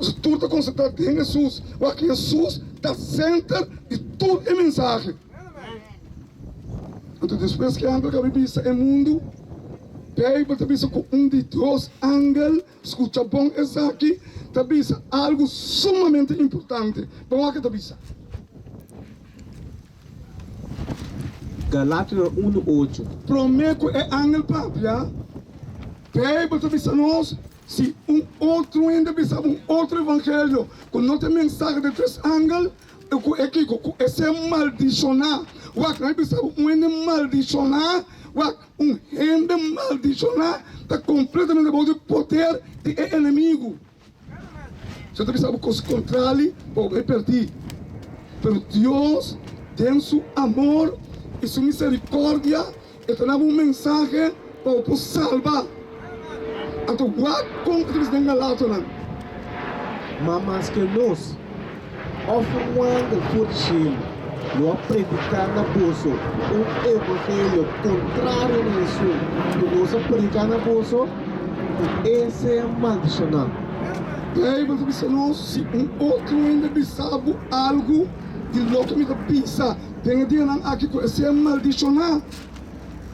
Pasobra tur ta konsentrá den Hesus. Wak, Hesus ta senter di tur e mensahe. Anto despues ku e angel kaba di bisa e mundu, Beibel ta bisa ku un di dos angel, skucha bon esaki, ta bisa algu sumamente importante. Bon wak e ta bisa. Galationan unu ocho. Promé ku e angel papia, Beibel ta bisa nos, Si un otro hende bisa bo un otro evangelio ku no ta e mensahe di tres angel, e ku e kiko? Ku e ser maldishoná. Wak, nan bisa bo un hende maldishoná, wak, un hende maldishoná ta kompletamente bou di poder di e enemigu. Su ta bisa bo kos kontrali pa bo bai pèrdí. Pero Dios den su amor i su miserikòrdia e ta daba un mensahe pa bo por salba. Anto wak kon ku ta bisa den Galatonan. Ma maske nos, òf un angel for di shelu, lo a prediká na boso un evangelio kontrario na esun ku nos a prediká na boso, ku e sea maldishoná. Beibel ta bisa nos, Si un otro hende bisa bo algu di loke mi ta bisa den e dianan aki, ku e sea maldishoná.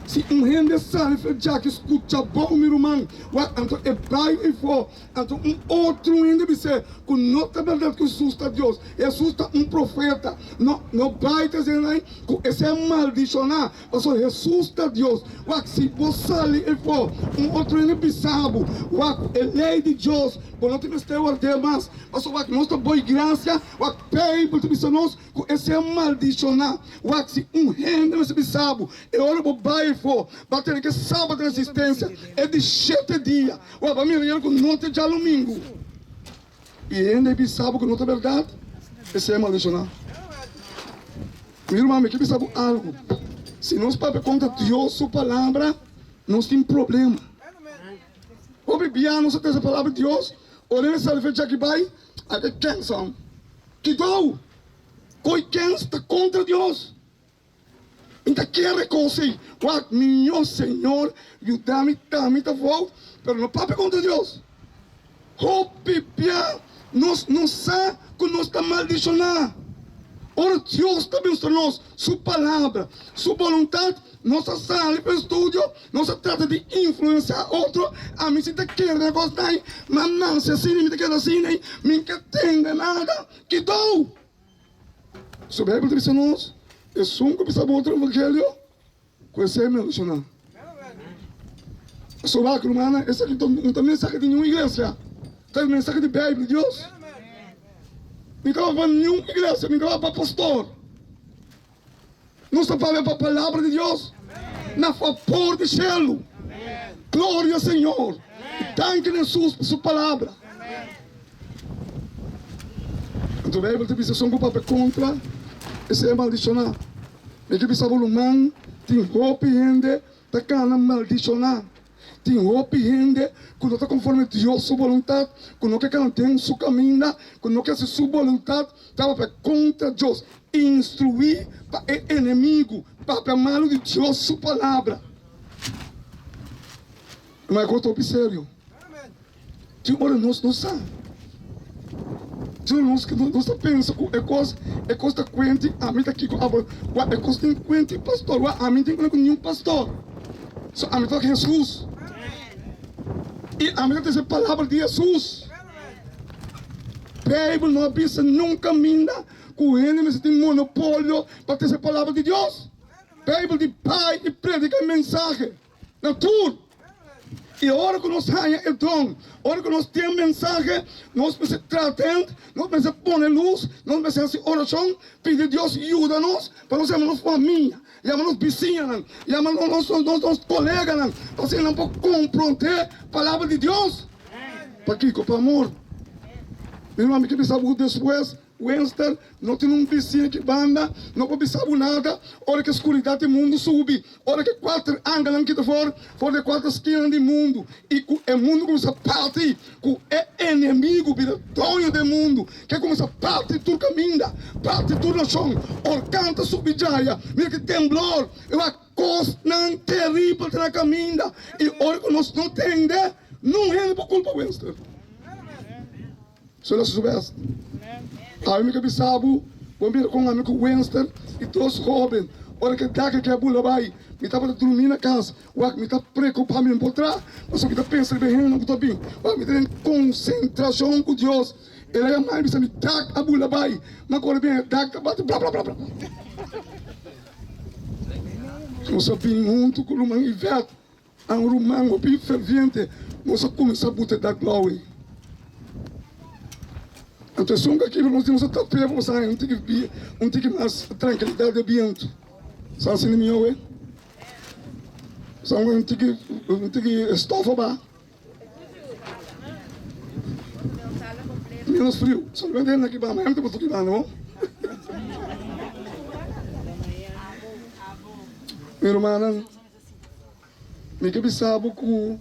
Si un hende sali for djaki skucha bo, mi ruman, wak, anto e bai eifó. Anto un otro hende bis'é ku no ta bèrdat ku Hesus ta Dios, Hesus ta un profeta. No, no bai ta esei nan ku e sea maldishoná, pasobra Hesus ta Dios. Wak, si bo sali efo, un otro hende bisa bo, Wak, e lei di Dios, bo no tin mester ward'é mas, pasobra wak, nos ta boi grasia, wak, Beibel ta bisa nos ku e sea maldishoná. Wak, si un hende mester bisa bo, e ora bo bai efo, bo a tene ke sabat resistensia e di shete dia. Wak, bo a mira hende ku no ta djalumingu i hende bisa bo ku no ta bèrdat, esei a maldishoná. Mi ruman, mi ke bisa bo algu, si nos papia kontra Dios su palabra, nos tin problema. Hopi bia nos a trese palabra di Dios, ora e sali fecha aki bai, a ke kèns. Kidou! Koi kèns ta kontra Dios. Mi ta kere kos ei. Wak, miño Señor, yuda mi ta mi ta fout, pero no papia kontra Dios. Hopi bia nos no sa ku nos ta maldishoná. Ora Dios ta mustra nos su Palabra, su boluntat, nos ta sali pa e studio, nos ta trata di influensiá otro. Ami si ta kere na kos ei, ma nase asina, mi ta keda asina ei, mi ka tende nada. Kidou! Su Bijbel ta bisa nos, Esun ku bisa bo otro evangelio, ku esei menshoná. Pasobra wak, rumannan, esaki no ta mensahe di niun iglesia, ta e mensahe di Bijbel di Dios. Mi ta pa niun iglesia, mi ta pa pastor. Nos ta papia pa palabra di Dios na fabor di shelu. Gloria Señor. Danki na Hesus pa su palabra. Anto Bijbel ta bisa esun ku papia kontra esei a maldishoná. Mi ke bisa bo ruman, tin hopi hende ta kana maldishoná. Tin hopi hende ku no ta konforme Dios su boluntat, ku no ke kana den su kaminda, ku no ke hasi su boluntat, ta papia kontra Dios, instruí pa e enemigu, papia malu di Dios su palabra. Ma e kos ta hopi serio. Tin ora nos no sa. Tin ora nos nos ta pensa ku e kos e kos ta kuenti ami ta kiko abo wak e kos tin kuenti pastor wak ami tin kuenta ku niun pastor so ami ta wak Hesus i ami ta trese palabra di Hesus. Beibel no a bisa niun kaminda ku hende mester tin monopolio pa trese palabra di Dios. Beibel di bai i predika e mensahe. Na tur. I ora ku nos haña e don, ora ku nos tin e mensahe, nos mester tratent, nos mester pone lus, nos mester hasi orashon, pidi Dios yuda nos pa nos yama nos famia, yama nos bisiñanan, yama nos nos koleganan, pa asina nan por komprondé palabra di Dios. Pakiko? Pa amor. Mi ruman, mi ke bisa bo ku despues Wenster, no tin un bisiña ki banda, no por bisa bo nada, ora ku e skuridat di mundu subi, ora ku e kuater angelnan kita for, for di e kuater skinanan di mundu, i ku e mundu kuminsá parti, ku e enemigu bira doño di e mundu, ku e kuminsá parti tur kaminda, parti tur nashon, orkan ta subi djaya, mira ki temblor, i wak kosnan teribel ta na kaminda, i ora ku nos no tende, nun hende por kulpa Wenster. So el a hasi su bèst. Awe mi ke bisa bo, bo mira kon ami ku Winston i dos hóben, ora ke dak ke a bula bai, mi tabata drumí na kas, wak mi ta preokupá mi por tra, pasobra mi ta pensa riba e hendenan ku ta bin, wak mi ta den konsentrashon ku Dios. El a yama mi bisa mi dak a bula bai, mi a kore bin e dak ta bati bla bla bla bla. Nos a bin huntu ku ruman Yvette. Un ruman hopi ferviente nos a kuminsá buta e dak blou ei. Anto esun ku a kibra nos di nos a tap'é pa nos a haña un tiki un tiki mas trankilidat di e bientu. Sa asina mihó e? Sa un tiki un tiki stof aba. Menos friu. Solamente hende aki banda, hende ta boso aki banda, no? Mi rumannan. Mi ke bisa bo ku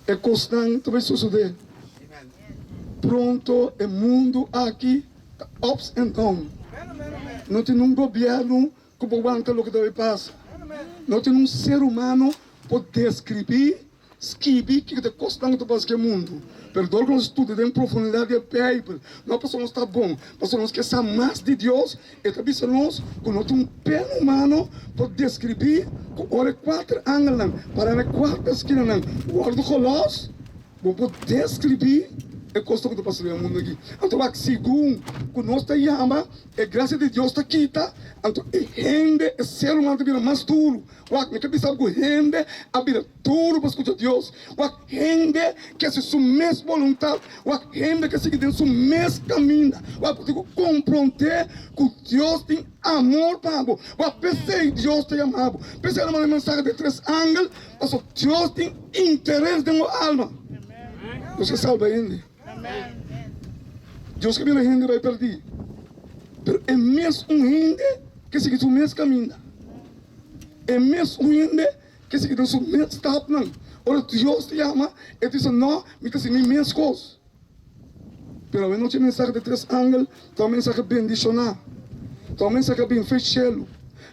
e kosnan ta bai sosodé. Pronto e mundu aki ta ups and down. No tin un gobièrnu ku por wanta loke ta bai pasa. No tin un ser humano por deskribí Skibi kiko ta e kosnan ku ta pasa ku e mundu. Pero dor ku nos studia den profundidat di e Beibel, no pasobra nos ta bon, pasobra nos ke sa mas di Dios, e ta bisa nos ku no tin un pena humano por deskribí ku ora e kuater angelnan para na e kuater skinanan wòrdu golos, bo por deskribí e kosnan ku ta pasa den e mundu aki. Anto wak, segun ku nos ta yama, e grasia di Dios ta kita, anto e hende, e ser humano ta bira mas duru. Wak, mi ke bisa bo ku hende a bira duru pa skucha Dios. Wak, hende ke hasi su mes boluntat. Wak, hende ke sigui den su mes kaminda. Wak, bo tin ku komprondé ku Dios tin amor pa bo. Wak, p'esei Dios ta yama bo. P'esei el a manda e mensahe di e tres angel, pasobra Dios tin interes den bo alma. Dios ke salba hende. Dios ke mira hende bai pèrdí. Pero e mes un hende ke sigui su mes kaminda. E mes un hende ke sigui den su mes stapnan. Ora Dios ta yama, e ta bisa, No, mi ta hasi mi mes kos. Pero awenochi e mensahe di tres angel ta un mensahe bendishoná, ta un mensahe a bin fe shelu.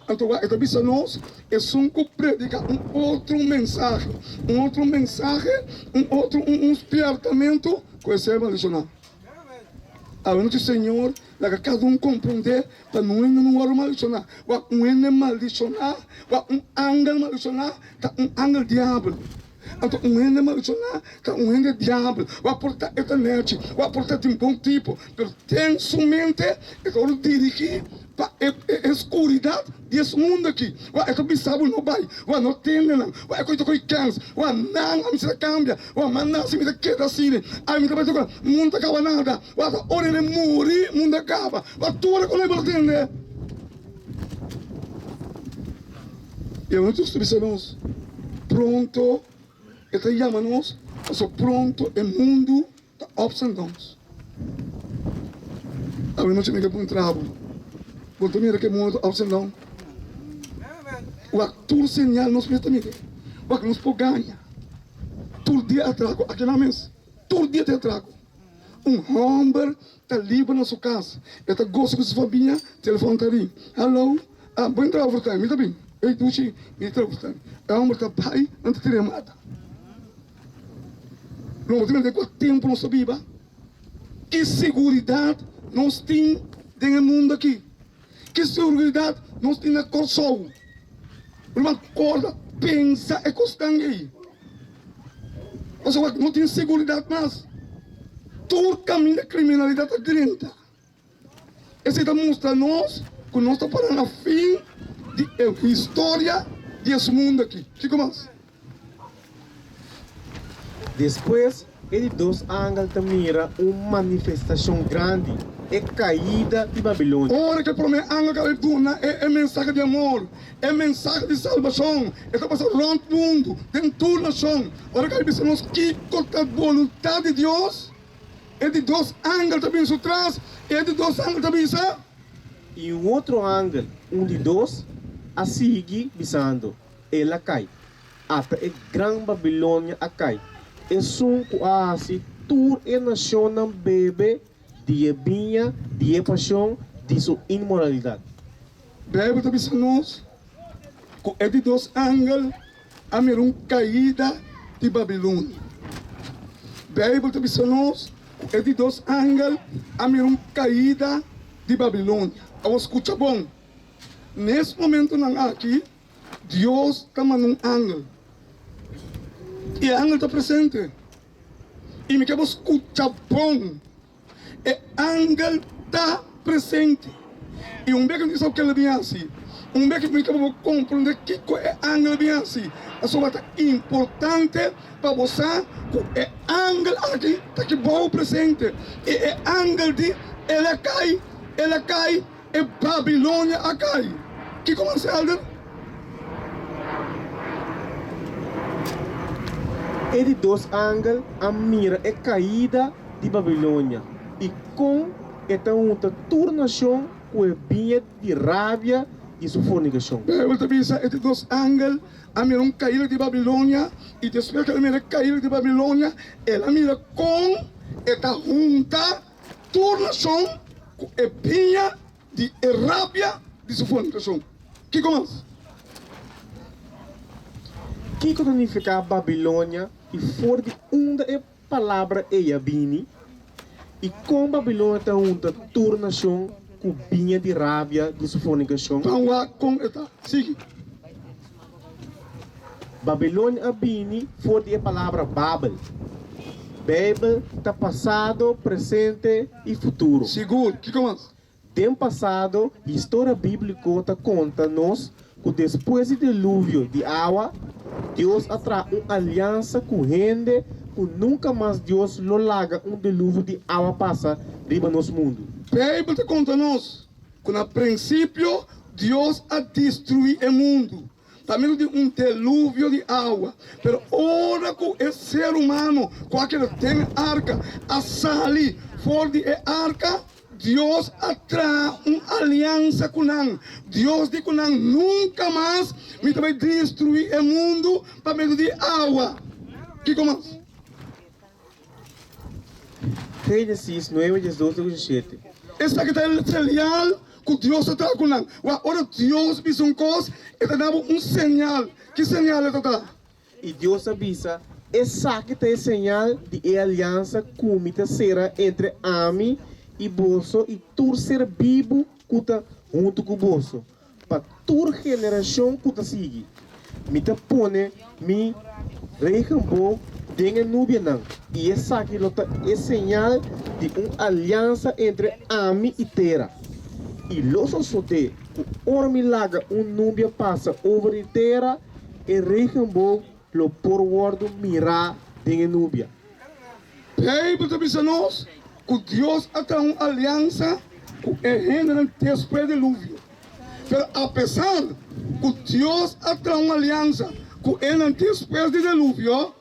Anto wak e ta bisa nos, esun ku prediká un otro mensahe, un otro mensahe, un otro un spièrtamentu, ku e ser maldishoná. Awenochi Señor laga kada un komprondé Pa no hende no wòrdu maldishoná. Wak un hende maldishoná, wak un angel maldishoná ta un angel diabel. Anto un hende maldishoná ta un hende diabel. Wak por ta e ta nèchi, wak por ta tin bon tipo, pero den su mente e ta wòrdu dirigí pa e e skuridat di es mundu aki. Wak e ta bisa bo no bai, wak no tende nan, wak e koe ta koe kèns, wak nan a mester a kambia, wak ma nasi mi ta keda asina, ai mi ta bai toka, mundu ta kaba nada. Wak ora el muri, mundu a kaba. Wak tur ku lo tende. I awor Dios ta bisa nos, Pronto E ta yama nos, pasobra pronto e mundu ta ups and downs. Awe nochi mi ke puntra bo, bo ta mira ku e mundu ta ups and down? Wak tur señal nos mes ta mira, wak nos por gaña. Tur dia atraco, akinan mes, tur dia tin atraco. Un hòmber ta liber na su kas, e ta gosa ku su famia, telefòn ta rin, Hallo, ah, bo entra overtime? Mi ta bin. Ey dushi, mi entra overtime. E hòmber ta bai, nan ta tira e mata. Lo bo ta mira den kua tempu nos ta biba? Ki siguridat nos tin den e mundu aki? Ki siguridat nos tin na Kòrsou? Ruman, kòrda, pensa e kosnan ei. Pasobra no tin seguridat mas. Tur kaminda kriminalidat ta drenta. Esei ta mustra nos ku nos ta para na fin di e historia di es mundu aki. Kiko mas? Despues e di dos angel ta mira un manifestashon grandi, e kaida di Babilonia. Ora ku e promé angel kaba di duna e mensahe di amor, e mensahe di salbashon, e ta pasa rònt mundu, den tur nashon. Ora ku a bisa nos kiko ta boluntat di Dios, e di dos angel ta bin su tras, e di dos angel ta bisa. I un otro angel, un di dos, a sigui bisando, El a kai. Ata e gran Babilonia a kai, esun ku a hasi tur e nashonnan bebe di e biña di e pashon di su inmoralidat. Beibel ta bisa nos ku e di dos angel a mira un kaida di Babilonia. Beibel ta bisa nos ku e di dos angel a mira un kaida di Babilonia. Awor skucha bon, Nes momentonan aki Dios ta manda un angel i e angel ta presente. I mi ke bo skucha bon, e angel ta presente. I un bes ku mi sa kila bin hasi, un bes ku mi ke bo komprende kiko e angel bin hasi, pasobra ta importante pa bo sa ku e angel aki ta ki bou presente. I e angel di, El a kai, el a kai. E Babilonia a kai. Kiko mas, Elder? E di dos angel a mira e kaida di Babilonia i kon e ta hunta tur nashon ku e biña di rabia di su fornikashon. Beibel ta bisa, E di dos angel a mira un kaida di Babilonia, i despues ku el a mira e kaida di Babilonia, el a mira kon e ta hunta Tur nashon ku e biña di e rabia di su fornikashon. Kiko mas? Kiko ta nifiká Babilonia i for di unda e palabra ei a bini? I kon Babilonia ta hunta tur nashon ku biña di rabia di su fornikashon? Ban wak kon e ta. Sigui. Babilonia a bini for di e palabra Babel. Beibel ta pasado, presente i futuro. Sigur, kiko mas? Den pasado, historia bíbliko ta konta nos ku despues di diluvio di awa, Dios a traha un aliansa ku hende ku nunka mas Dios lo laga un diluvio di awa pasa riba nos mundu. Beibel ta konta nos ku na prinsipio Dios a destruí e mundu pa medio di un deluvio di awa. Pero ora ku e ser humano ku a keda den e arka a sali for di e arka, Dios a traha un aliansa ku nan. Dios di ku nan, Nunka mas mi ta bai destruí e mundu pa medio di awa. Kiko mas? Génesis nuebe, diesdos te ku diesshete. Esaki ta e señal ku Dios ta traha ku nan. Wak, ora Dios bisa un kos, e ta daba un señal. Ki señal e ta ta? I Dios a bisa, Esaki ta e señal di e aliansa ku mi ta sera entre ami i boso i tur ser bibu ku ta huntu ku boso, pa tur generashon ku ta sigui. Mi ta pone mi regenboog den e nubianan, i esaki lo ta e señal di un aliansa entre ami i tera. I lo sosodé ku ora mi laga un nubia pasa over di tera, e regenboog lo por wòrdu mirá den e nubia. Beibel ta bisa nos ku Dios a traha un aliansa ku e hendenan despues diluvio. Pero apesar ku Dios a traha un aliansa ku enan despues di deluvio,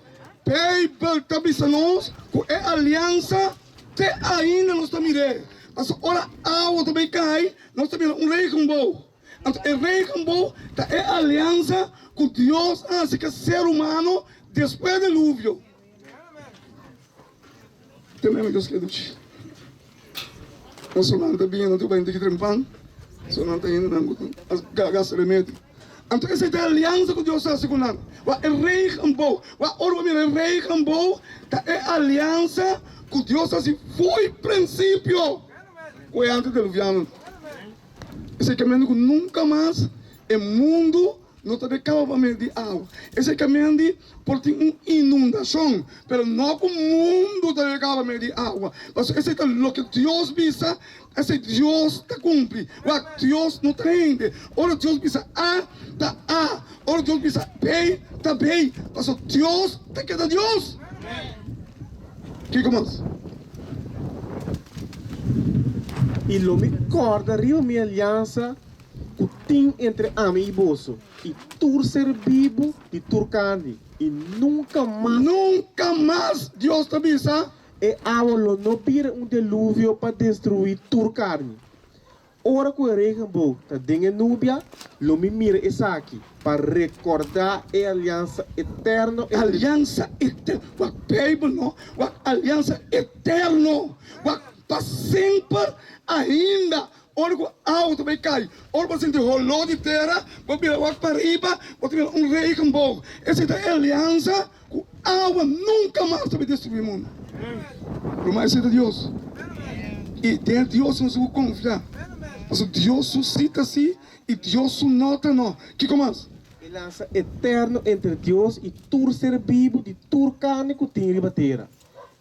Beibel ta bisa nos ku e aliansa te ainda nos ta mir'é. Pasobra ora awa ta bai kai, nos ta mira un regenboog. Anto e regenboog ta e aliansa ku Dios a hasi ku e ser humano despues deluvio. Te meme Dios ke dushi. Nos nan ta bini, nan ta bai tiki trempan, so nan ta hende nan ku ta gasta remedi. Anto esei ta e aliansa ku Dios a hasi ku nan. Wak e regenboog, wak ora bo mira e regenboog ta e aliansa ku Dios a hasi fo'i prinsipio ku e antediluvianonan. Esei ke mende ku nunka mas e mundu No ta de kaba pa medio di awa. Esei ke mendi por tin un inundashon, pero no ku mundu ta de kaba pa medio di awa. Pasobra esei ta loke Dios bisa, esei Dios ta kumpli. Wak, Dios no ta hende. Ora Dios bisa A, ta A. Ora Dios bisa B, ta B. Pasobra Dios ta keda Dios. Kiko mas? I lo mi kòrda riba mi aliansa ku tin entre ami i boso i tur ser bibu di tur karni, i nunka mas. Nunka mas, Dios ta bisa. E awa lo no bira un deluvio pa destruí tur karni. Ora ku e regenboog ta den e nubia, lo mi mira esaki pa rekordá e aliansa eterno entre. Aliansa eterno. Wak Beibel no, wak aliansa eterno. Wak pa semper ainda. Ora ku awa ta bai kai, ora bo sinti holó di tera, bo bira wak pariba, bo ta mira un regenboog. Esei ta e aliansa ku awa nunka mas ta bai destruí mundu. Ruman esei ta Dios. I den Dios nos ku konfia. Pasobra Dios su sí ta sí i Dios su no ta no. Kiko mas? E lansa eterno entre Dios i tur ser bibu di tur karni ku tin riba tera.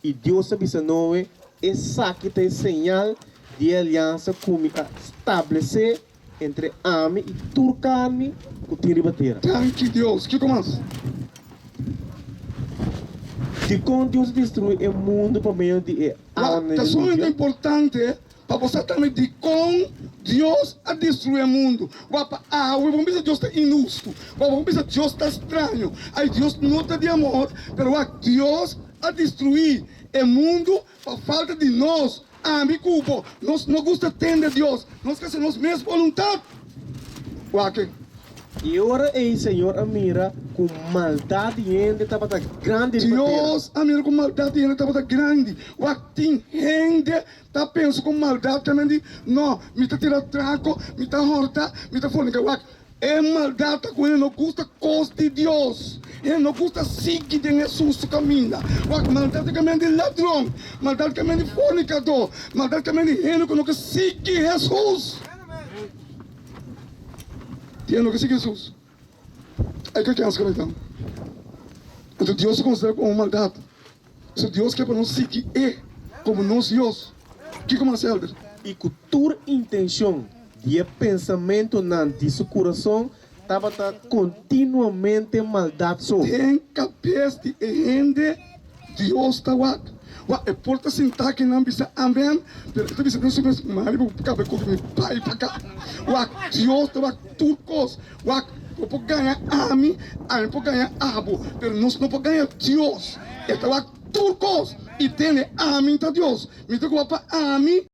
I Dios a bisa Noe, Esaki ta e señal di e aliansa ku mi a stablesé entre ami i tur karni ku tin riba tera. Danki Dios. Kiko mas? Dikon Dios a destruí e mundu pa medio di e Wak, awanan ta di sumamente diluvio? importante pa bo sa tambe dikon Dios a destruí e mundu. Wak, pa awe bo no bisa Dios ta inhustu. Wak, bo no bisa Dios ta straño. Ai, Dios no ta di amor. Pero wak, Dios a destruí e mundu pa falta di nos. Ami ku bo, nos no gusta tende Dios, nos ke hasi nos mes boluntat. Wak. I e ora ei Señor a mira ku maldat di hende tabata grandi riba tera. Dios a mira ku maldat di hende tabata grandi. Wak, tin hende ta pensa ku maldat ta men di, No, mi ta tira trako, mi ta horta, mi ta fornika. Wak, E maldat ta ku hende no gusta kos di Dios. Hende no gusta sigui den Hesus su kaminda. Wak, maldat ta kaminda di ladron, maldat ta kaminda di fornikadó, maldat ta kaminda di hende ku no ke sigui Hesus. Di hende no ke sigui Hesus. Ai ke kens ku nan ta. Anto Dios ta konsidera komo maldat. So Dios ke pa nos sigui E komo nos Dios. Kiko mas, Elder? I ku tur intenshon di e pensamentunan di su kurason tabata kontinuamente maldat so. Den kabes di e hende Dios ta wak. Wak, e por ta sintá ki nan bisa amen, pero e ta bisa den su mes, Mari bo kabe koki mi bai pa ka. Wak, Dios ta wak tur kos. Wak, bo por gaña ami, ami por gaña abo, pero nos no por gaña Dios. E ta wak tur kos i tende, Ami ta Dios. Mi ta kuba pa ami.